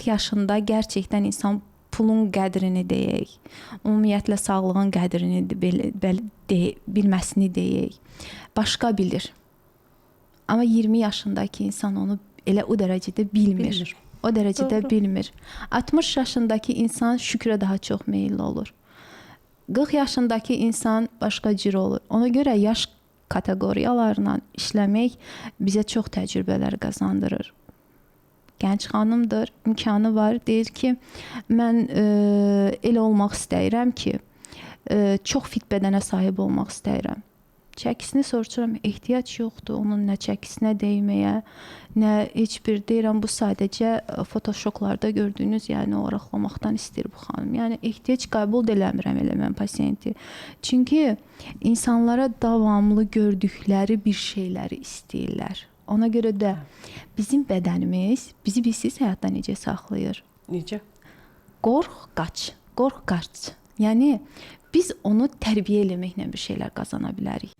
40 yaşında gerçəkdən insan pulun qədrini deyək, ümumiyyətlə sağlığın qədrini bilməsini deyək. Başqa bilir. Amma 20 yaşındakı insan onu elə o dərəcədə bilmir. Bilmir. O dərəcədə Doğru. bilmir. 60 yaşındakı insan şükrə daha çox meyilli olur. 40 yaşındakı insan başqa cür olur. Ona görə yaş kateqoriyalarla işləmək bizə çox təcrübələr qazandırır. Gənc xanımdır, imkanı var. Deyir ki, mən elə olmaq istəyirəm ki, çox fit bədənə sahib olmaq istəyirəm. Çəkisini soruşuram, ehtiyac yoxdur onun nə çəkisinə dəyməyə, nə heç bir deyirəm bu sadəcə photoshoplarda gördüyünüz, yəni o arıqlamaqdan istəyir bu xanım. Yəni ehtiyac qəbul da eləmirəm elə mən pasiyenti. Çünki insanlara davamlı gördükləri bir şeyləri istəyirlər. Ona görə də bizim bədənimiz bizi bilirsiz həyatda necə saxlayır? Necə? Qorx, qaç. Qorx, qaç. Yəni biz onu tərbiyə eləməklə bir şeylər qazana bilərik.